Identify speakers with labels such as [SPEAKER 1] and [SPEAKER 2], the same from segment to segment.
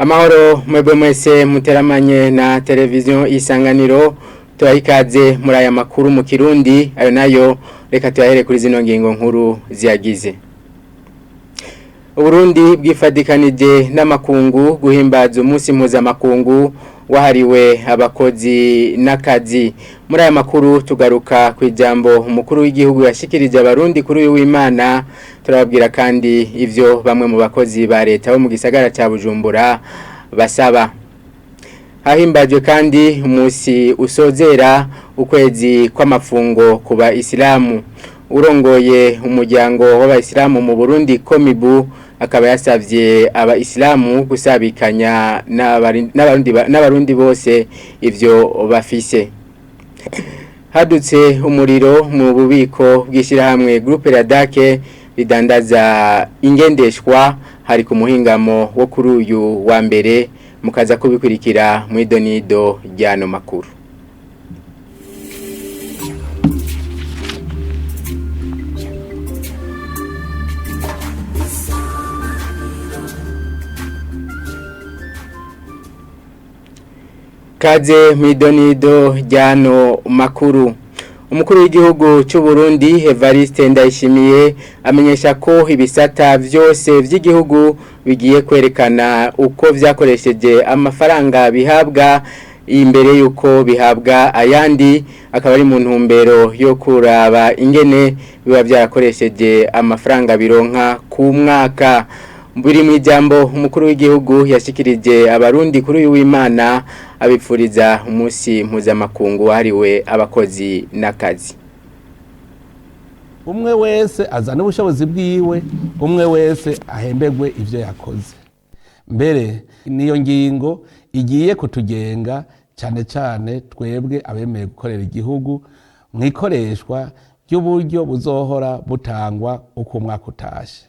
[SPEAKER 1] Amahoro mwebwe mwese muteramanye na televiziyo Isanganiro, turayikaze muri aya makuru mu Kirundi. Ayo nayo reka tuyahere kuri zino ngingo nkuru ziyagize. Uburundi bwifadikanije n'amakungu guhimbaza umunsi mpuzamakungu wahariwe abakozi n'akazi. Muri aya makuru tugaruka ku ijambo umukuru w'igihugu yashikirije abarundi kuri uyu w'Imana. Turababwira kandi ivyo bamwe mu bakozi ba leta bo mu gisagara ca Bujumbura basaba. Hahimbajwe kandi umunsi usozera ukwezi kw'amafungo ku ba Isilamu. Urongoye umuryango w'abayisilamu mu Burundi, Komibu, akaba yasavye abayisilamu gusabikanya n'abarundi bose ivyo bafise. Hadutse umuriro mu bubiko bw'ishirahamwe Groupe Radake ridandaza ingendeshwa, hari ku muhingamo wo kuri uyu wa mbere. Mukaza kubikurikira mu idonido ryano makuru. Kaze mwidonido ryano makuru. Umukuru w'igihugu cy'u Burundi Evariste Ndayishimiye amenyesha ko ibisata vyose vy'igihugu bigiye kwerekana uko vyakoresheje amafaranga bihabwa imbere yuko bihabwa ayandi, akaba ari mu ntumbero yo kuraba ingene biba vyarakoresheje amafaranga bironka ku mwaka. Biri mu ijambo umukuru w'igihugu yashikirije abarundi kuri uyu w'Imana, abipfuriza umunsi mpuzamakungu wahariwe abakozi n'akazi.
[SPEAKER 2] Umwe wese azana ubushobozi bwiwe, umwe wese ahembegwe ivyo yakoze. Mbere niyo ngingo igiye kutugenga cyane cyane twebwe abemeye gukorera igihugu mu ikoreshwa ry'uburyo buzohora butangwa uko umwaka utashe.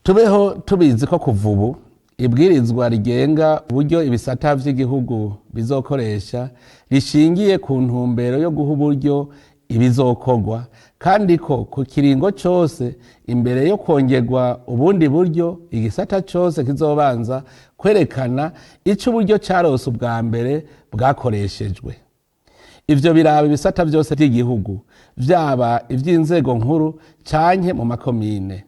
[SPEAKER 2] Tubeho tubizi ko kuva ubu ibwirizwa rigenga uburyo ibisata vy'igihugu bizokoresha rishingiye ku ntumbero yo guha uburyo ibizokorwa, kandi ko ku kiringo cose imbere yo kongerwa ubundi buryo igisata cose kizobanza kwerekana ico uburyo carose ubwa mbere bwakoreshejwe. Ivyo biraba ibisata vyose vy'igihugu, vyaba ivy'inzego nkuru canke mu makomine.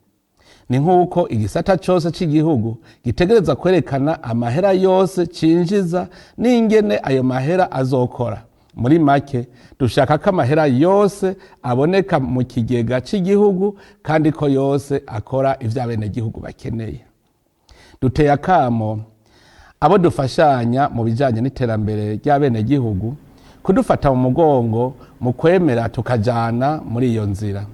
[SPEAKER 2] Ni nk'uko igisata cose c'igihugu gitegereza kwerekana amahera yose cinjiza n'ingene ayo mahera azokora. Muri make, dushaka ko amahera yose aboneka mu kigega c'igihugu kandi ko yose akora ivyo abenegihugu bakeneye. Duteye akamo abo dufashanya mu bijanye n'iterambere ry'abenegihugu kudufata mu mugongo mu kwemera tukajana muri iyo nzira.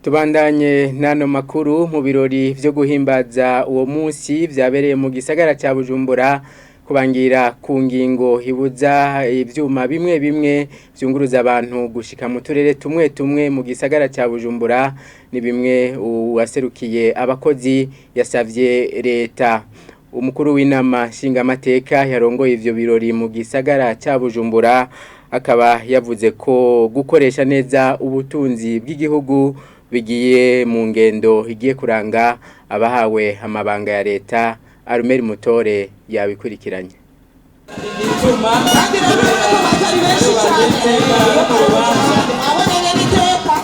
[SPEAKER 1] Tubandanye nano makuru. Mu birori vyo guhimbaza uwo munsi vyabereye mu gisagara ca Bujumbura, kubangira ku ngingo ibuza ivyuma bimwe bimwe vyunguruza abantu gushika mu turere tumwe tumwe mu gisagara ca Bujumbura, ni bimwe uwaserukiye abakozi yasavye leta. Umukuru w'inama nshingamateka yarongoye ivyo birori mu gisagara ca Bujumbura akaba yavuze ko gukoresha neza ubutunzi bw'igihugu bigiye mu ngendo igiye kuranga abahawe amabanga ya leta. Arumeri Mutore yabikurikiranye.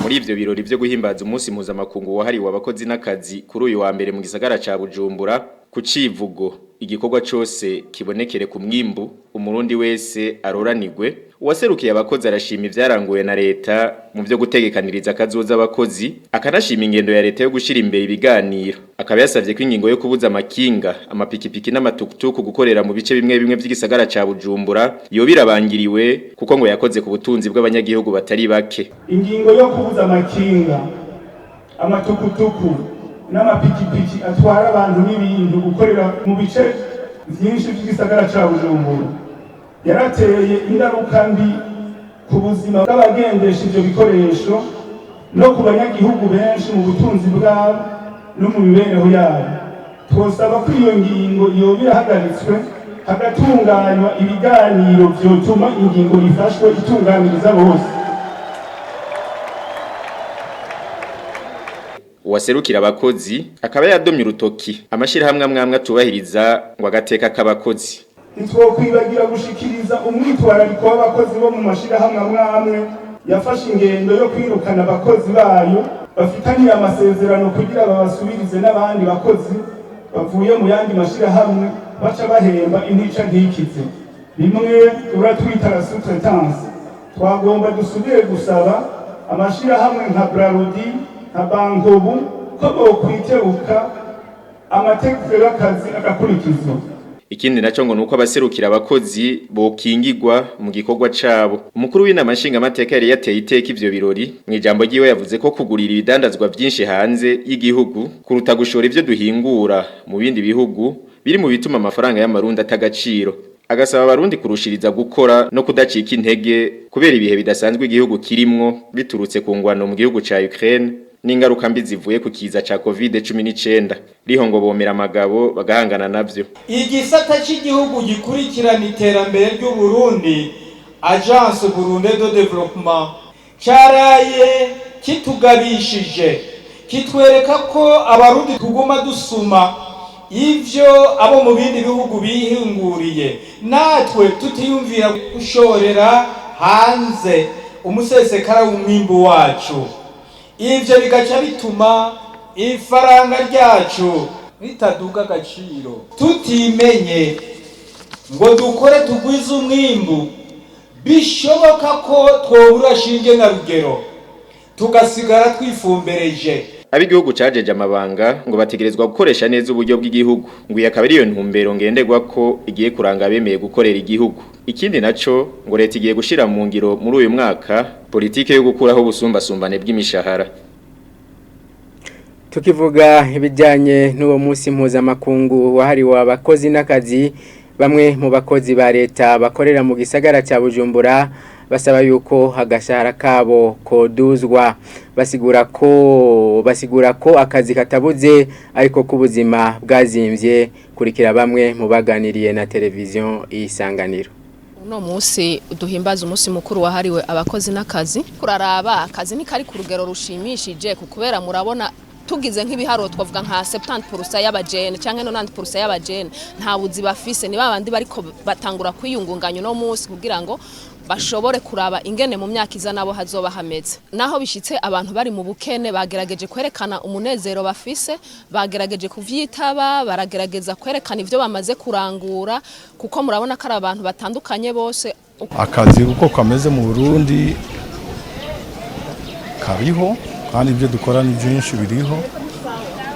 [SPEAKER 3] Muri ivyo birori vyo guhimbaza umunsi mpuzamakungu wahariwe abakozi n'akazi kuri uyu wa mbere mu gisagara ca Bujumbura, ku civugo "Igikorwa cose kibonekere ku mwimbu, umurundi wese aroranirwe", uwaserukiye abakozi arashima ivyaranguwe na leta mu vyo gutegekaniriza akazoza abakozi, akanashima ingendo ya leta yo gushira imbere ibiganiro. Akaba yasavye ko ingingo yo kubuza amakinga, amapikipiki n'amatukutuku gukorera mu bice bimwe bimwe vy'igisagara ca Bujumbura yoba irabangiriwe, kuko ngo yakoze ku butunzi bw'abanyagihugu batari bake.
[SPEAKER 4] Ingingo yo kubuza amakinga, amatukutuku n'amapikipiki atwara abantu n'ibintu gukorera mu bice vyinshi vy'igisagara ca Bujumbura yarateye ingaruka mbi ku buzima bw'abagendesha ivyo bikoresho no ku banyagihugu benshi mu butunzi bwabo no mu mibereho yabo. Twosaba ko iyo ngingo yoba irahagaritswe, hagatunganywa ibiganiro vyotuma ingingo ifashwe itunganiriza bose.
[SPEAKER 3] Uwaserukira abakozi akaba yadomye urutoki amashirahamwe amwamwe atubahiriza ngo agateka k'abakozi.
[SPEAKER 4] Ntitwokwibagira gushikiriza umwitwarariko w'abakozi bo mu mashirahamwe amwamwe yafashe ingendo yo kwirukana abakozi bayo bafitaniye amasezerano kugira babasubirize n'abandi bakozi bavuye mu yandi mashirahamwe baca bahemba intica ntikize. Bimwe uratwita la sous-traitance. Twagomba dusubire gusaba amashirahamwe nka Brarudi, nka Bankobu ko bokwitebuka amategeko y'akazi agakurikizwa.
[SPEAKER 3] Ikindi naco ngo nuko abaserukira abakozi bokingirwa mu gikorwa cabo. Umukuru w'inama nshingamateka yari yateye iteka ivyo birori, mu ijambo ryiwe yavuze ko kugurira ibidandazwa vyinshi hanze y'igihugu kuruta gushora ivyo duhingura mu bindi bihugu biri mu bituma amafaranga y'amarundi atagaciro. Agasaba abarundi kurushiriza gukora no kudacika intege kubera ibihe bidasanzwe igihugu kirimwo biturutse ku ngwano mu gihugu ca Ukraine n'ingaruka mbi zivuye ku kiza ca COVID-19. Riho ngo bomera amagabo bagahangana navyo.
[SPEAKER 5] Igisata cy'igihugu gikurikirana iterambere ry'u Burundi, Agence Burundaise de Développement, caraye kitugabishije kitwereka ko abarundi tuguma dusuma ivyo abo mu bindi bihugu bihinguriye, natwe tutiyumvira gushorera hanze umusesekara w'umwimbu wacu. Ivyo bigaca bituma ifaranga ryacu ritaduga agaciro. Tutimenye ngo dukore tugwize umwimbu, bishoboka ko twobura shinge na rugero tugasigara twifumbereje.
[SPEAKER 3] Abigihugu cajeje amabanga ngo bategerezwa gukoresha neza uburyo bw'igihugu, ngo iyi akaba ariyo ntumbero ngenderwa ko igiye kuranga abemeye gukorera igihugu. Ikindi naco ngo leta igiye gushira mu ngiro muri uyu mwaka politike yo gukuraho ubusumbasumbane bw'imishahara.
[SPEAKER 1] Tukivuga ibijyanye n'uwo munsi mpuzamakungu wahariwe abakozi n'akazi, bamwe mu bakozi ba leta bakorera mu gisagara cya Bujumbura basaba yuko agashahara kabo koduzwa. Basigura ko akazi katabuze ariko k'ubuzima bwazimvye. Kurikira bamwe mu baganiriye na televiziyo Isanganiro.
[SPEAKER 6] Uno munsi duhimbaza umunsi mukuru wahariwe abakozi n'akazi, kuraraba akazi ntikari ku rugero rushimishije, kubera murabona tugize nk'ibiharuro twavuga nka 70% y'abajene canke 90% y'abajene nta buzi bafise. Ni babandi bariko batangura kwiyungunganya uno munsi kugira ngo bashobore kuraba ingene mu myaka iza nabo hazoba hameze. Naho bishitse abantu bari mu bukene bagerageje kwerekana umunezero bafise, bagerageje kuvyitaba, baragerageza kwerekana ivyo bamaze kurangura, kuko murabona ko ari abantu batandukanye bose.
[SPEAKER 7] Akazi uko kameze mu Burundi kariho, kandi ibyo dukora ni byinshi biriho.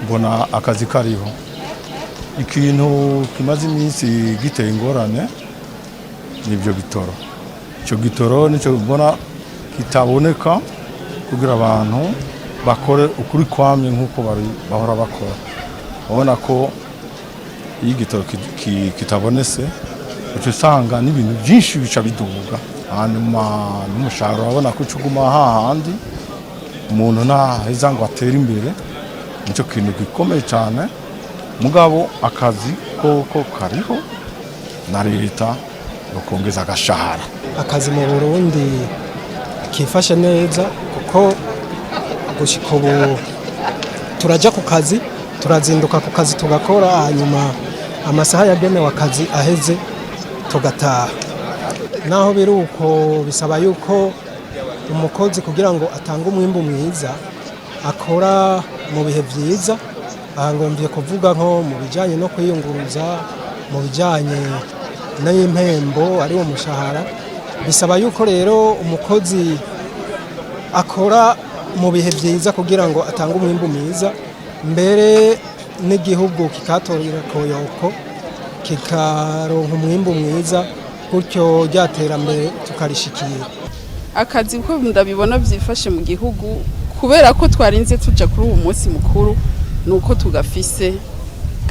[SPEAKER 7] Mbona akazi kariho. Ikintu kimaze iminsi giteye ingorane nibyo bitoro. Icyo gitoro nicyo mbona kitaboneka kugira abantu bakore ukuri kwamye nk'uko bahora bakora. Ubona ko iyo igitoro kitabonetse uca usanga n'ibintu byinshi bica biduga, hanyuma n'umushahara urabona ko uca uguma hahandi, umuntu ntaheza ngo atere imbere. Nicyo kintu gikomeye cyane. Mugabo akazi koko kariho, na leta bakongeza agashahara.
[SPEAKER 8] Akazi mu Burundi kifashe neza, kuko gushika ubu turajya ku kazi, turazinduka ku kazi tugakora, hanyuma amasaha yagenewe akazi aheze tugataha. Naho biri uko, bisaba yuko umukozi kugira ngo atange umwimbu mwiza akora mu bihe byiza. Aha ngomvye kuvuga nko mu bijyanye no kwiyunguruza, mu bijyanye n'impembo ari wo mushahara. Bisaba yuko rero umukozi akora mu bihe byiza kugira ngo atange umwimbu mwiza, mbere n'igihugu kikatorera koyoko, kikaronka umwimbu mwiza, gutyo rya terambere tukarishikira.
[SPEAKER 9] Akazi uko ndabibona byifashe mu gihugu, kubera ko twarinze tuja kuri uwo munsi mukuru, ni uko tugafise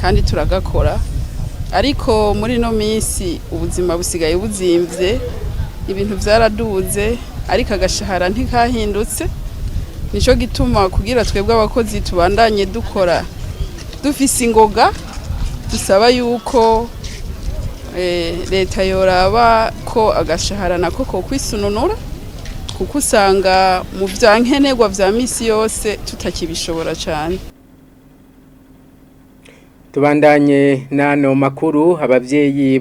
[SPEAKER 9] kandi turagakora. Ariko muri ino minsi ubuzima busigaye buzimvye, ibintu byaraduze, ariko agashahara ntikahindutse. Nico gituma kugira twebwe abakozi tubandanye dukora dufise ingoga, dusaba yuko leta yoraba ko agashahara nako ko kwisununura. Kuko usanga mu vya nkenerwa vya misi yose tutakibishobora cyane.
[SPEAKER 1] Tubandanye nano makuru. Abavyeyi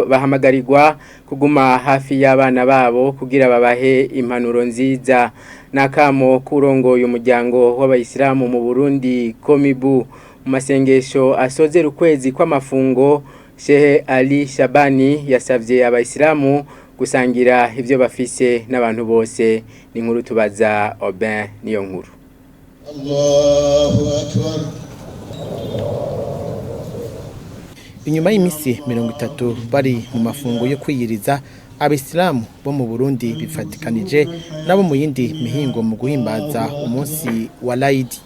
[SPEAKER 1] bahamagarirwa kuguma hafi y'abana babo kugira babahe impanuro nziza. Nakamo kurongoye umuryango w'abayisilamu mu Burundi, Komibu, mu masengesho asozera ukwezi kw'amafungo. Shehe Ali Shabani yasavye abayisilamu gusangira ivyo bafise n'abantu bose. Ni inkuru tubaza Aubin niyo nkuru.
[SPEAKER 10] Allahu akbar.
[SPEAKER 11] Inyuma y'imisi 30 bari mu mafungo yo kwiyiriza, abisilamu bo mu Burundi bifatikanije nabo mu yindi mihingo mu guhimbaza umunsi wa Laidi.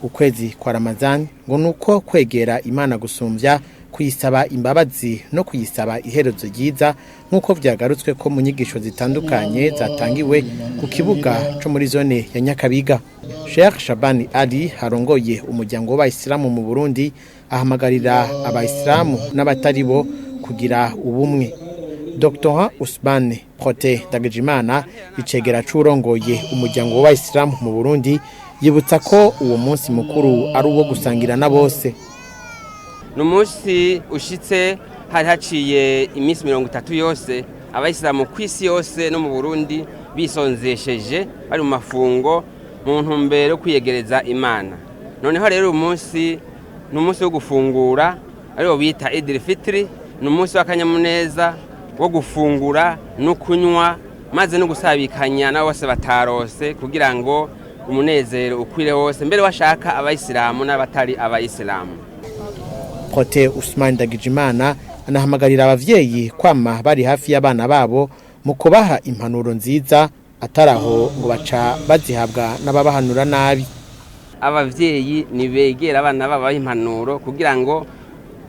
[SPEAKER 11] Ukwezi kwa Ramazan ngo nuko kwegera Imana gusumvya, kuyisaba imbabazi no kuyisaba iherezo ryiza, nk'uko vyagarutswe ko mu nyigisho zitandukanye zatangiwe ku kibuga co muri zone ya Nyakabiga. Sheikh Shabani Ali harongoye umuryango w'abayisilamu mu Burundi ahamagarira abayisilamu n'abatari bo kugira ubumwe. Dr Usman Prote Ndagijimana, icegera c'urongoye umuryango w'abayisilamu mu Burundi, yibutsa ko uwo munsi mukuru ari uwo gusangira na bose.
[SPEAKER 12] Ni umunsi ushitse hari haciye iminsi 30 yose abayisilamu ku isi yose no mu Burundi bisonzesheje, bari mu mafungo mu ntumbero yo kwiyegereza Imana. Noneho rero uyu munsi ni umunsi wo gufungura, ariwo bita Idil Fitri. Ni umunsi w'akanyamuneza wo gufungura no kunywa, maze no gusabikanya nabo bose batarose, kugira ngo umunezero ukwire wose, mbere washaka abayisilamu n'abatari abayisilamu.
[SPEAKER 11] Prote Usman Ndagijimana anahamagarira abavyeyi kwama bari hafi y'abana babo mu kubaha impanuro nziza, ataraho ngo baca bazihabwa n'ababahanura nabi.
[SPEAKER 12] Abavyeyi nibegera abana babo impanuro kugira ngo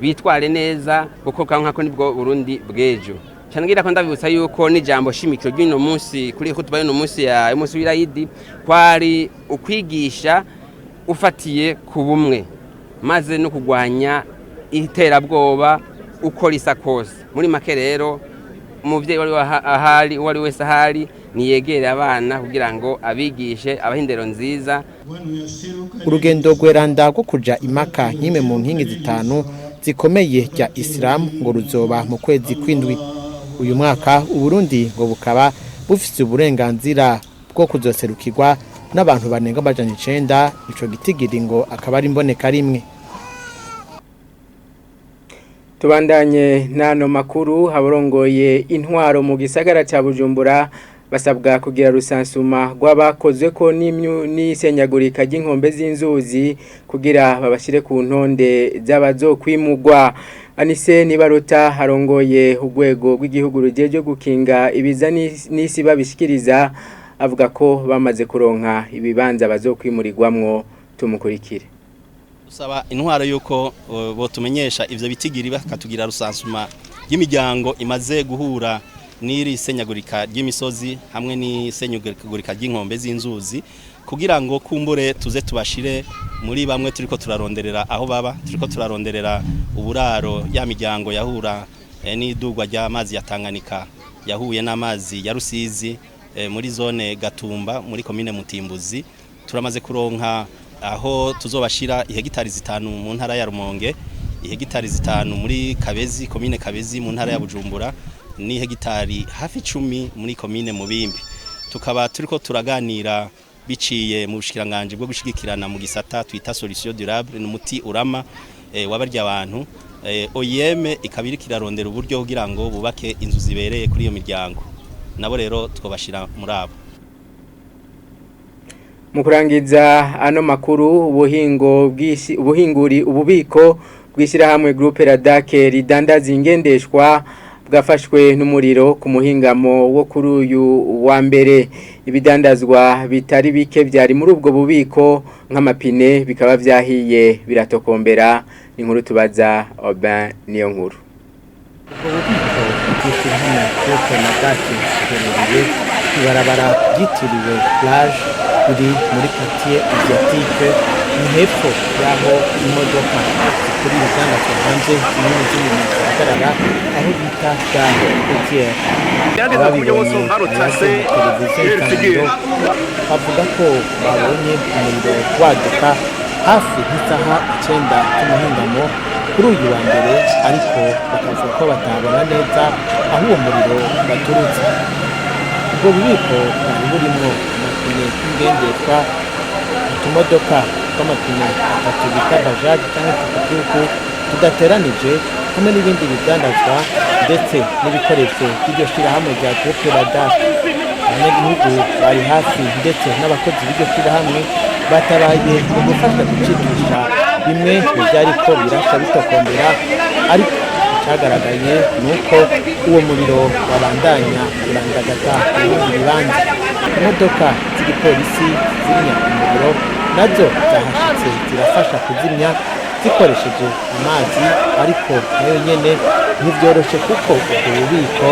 [SPEAKER 12] bitware neza, kuko kanka nibwo Burundi bw'ejo. Cyane ngira ko ndabibutsa yuko n'ijambo shimikiro ry'uno munsi kuri hutuba y'uno munsi ya umunsi w'Irayidi kwari ukwigisha ufatiye ku bumwe, maze no kugwanya iterabwoba uko risa kose. Muri make rero, umuvyeyi wari ahari, uwo ari wese ahari, niyegere abana kugira ngo abigishe, abahe indero nziza.
[SPEAKER 11] Urugendo rweranda rwo kuja imaka, nk'imwe mu nkingi zitanu zikomeye rya Islam, ngo ruzoba mu kwezi kw'indwi uyu mwaka. Uburundi ngo bukaba bufise uburenganzira bwo kuzoserukirwa n'abantu banenga 900. Ico gitigiri ngo akaba ari imboneka rimwe.
[SPEAKER 1] Tubandanye nano makuru. Abarongoye intwaro mu gisagara ca Bujumbura basabwa kugira rusansuma rw'abakozwe ko n'isenyagurika ry'inkombe z'inzuzi kugira babashire ku ntonde z'abazokwimugwa. Anise Nibaruta harongoye urwego rw'igihugu rujeje gukinga ibiza n'isi babishikiriza, avuga ko bamaze kuronka ibibanza bazokwimurirwamwo. Tumukurikire.
[SPEAKER 13] Usaba intwaro yuko botumenyesha ivyo bitigiri, bakatugira rusansuma y'imiryango imaze guhura n'iri senyagurika ry'imisozi hamwe n'isenyagurika ry'inkombe z'inzuzi, kugira ngo kumbure tuze tubashire muri bamwe turiko turaronderera aho baba. Turiko turaronderera uburaro ya miryango yahura n'idugwa ry'amazi ya Tanganyika yahuye n'amazi ya Rusizi muri zone Gatumba, muri komine Mutimbuzi. Turamaze kuronka aho tuzobashira ihegitari 5 mu ntara ya Rumonge, ihegitari 5 muri Kabezi, komine Kabezi mu ntara ya Bujumbura, ni hegitari hafi 10 muri komine Mubimbi. Tukaba turiko turaganira biciye mu bushikiranganje bwo gushigikirana mu gisata twita solution durable, n'umuti urama wabarya abantu. OIM ikaba iriko irarondera uburyo kugira ngo bubake inzu zibereye kuri iyo miryango, nabo rero twobashira muri abo.
[SPEAKER 1] Mu kurangiza ano makuru, ubuhingo bw'isi ubuhinguri ububiko bw'ishyirahamwe Groupe Radake ridandaza ingendeshwa bwafashwe n'umuriro ku muhingamo wo kuri uyu wa mbere. Ibidandazwa bitari bike byari muri ubwo bubiko nk'amapine bikaba vyahiye biratokombera. Ni inkuru tubaza Aubin niyo nkuru.
[SPEAKER 11] Ubwo bubiko bw'ishyirahamwe Groupe Radake buherereye ibarabara ryitiriwe Plage, riri muri quartier Asiatique. Ni hepfo y'aho imodoka zikura ibidandazwa hanze zimwe zimwe zihagarara, aho bita gare routière. Ababibonye abaje televiziyo Isanganiro bavuga ko babonye umuriro waduka hafi nk'isaha 9 z'umuhingamo kuri uyu wa mbere, ariko bakavuga ko batabona neza aho uwo muriro waturutse. Ubwo bubiko bwari burimwo amapine y'ingendeshwa, utumodoka tw'amapine atatu bita bajaji cyangwa tukutuku tudateranije, hamwe n'ibindi bidandazwa ndetse n'ibikoresho by'iryo shirahamwe rya Groupe Radar. Abanyagihugu bari hafi ndetse n'abakozi b'iryo shirahamwe batabaye mu gufasha gucikisha bimwe mu byariko birasha bitokombera, ariko icyagaragaye ni uko uwo muriro wabandanya urandagata mu bindi bibanza. Imodoka z'igipolisi zimya umuriro nazo zahashitse zirafasha kuzimya zikoresheje amazi, ariko nayo nyene ntibyoroshe kuko ubwo bubiko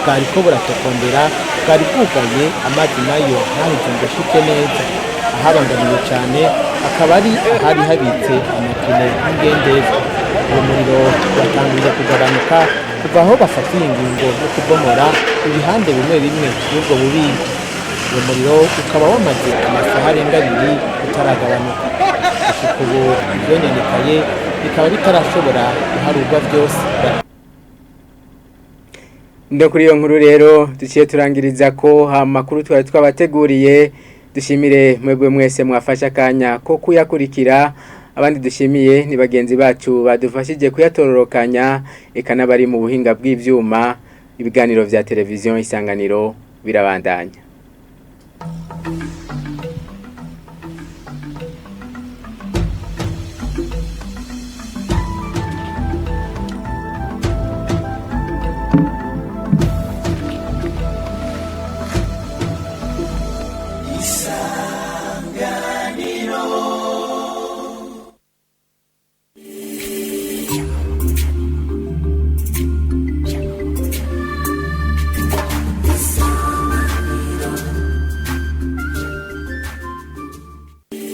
[SPEAKER 11] bwariko buratokombera, bwari bwugaye, amazi nayo ntaheze ngo ashike neza. Ahabangamiwe cyane akaba ari ahari habitse amapine y'ingendeshwa. Uwo muriro watanguye kugabanuka kuva aho bafatiye ingingo yo kubomora ibihande bimwe bimwe by'ubwo bubiko. Uwo muriro ukaba wamaze amasaha arenga 2 utaragabanuka. Gushika ubu ivyononekaye bikaba bitarashobora guharurwa vyose.
[SPEAKER 1] Ndo kuri iyo nkuru rero duciye turangiriza ko amakuru twari twabateguriye. Dushimire mwebwe mwese mwafashe akanya ko kuyakurikira. Abandi dushimiye ni bagenzi bacu badufashije kuyatororokanya, eka n'abari mu buhinga bw'ivyuma. Ibiganiro vya televiziyo Isanganiro birabandanya.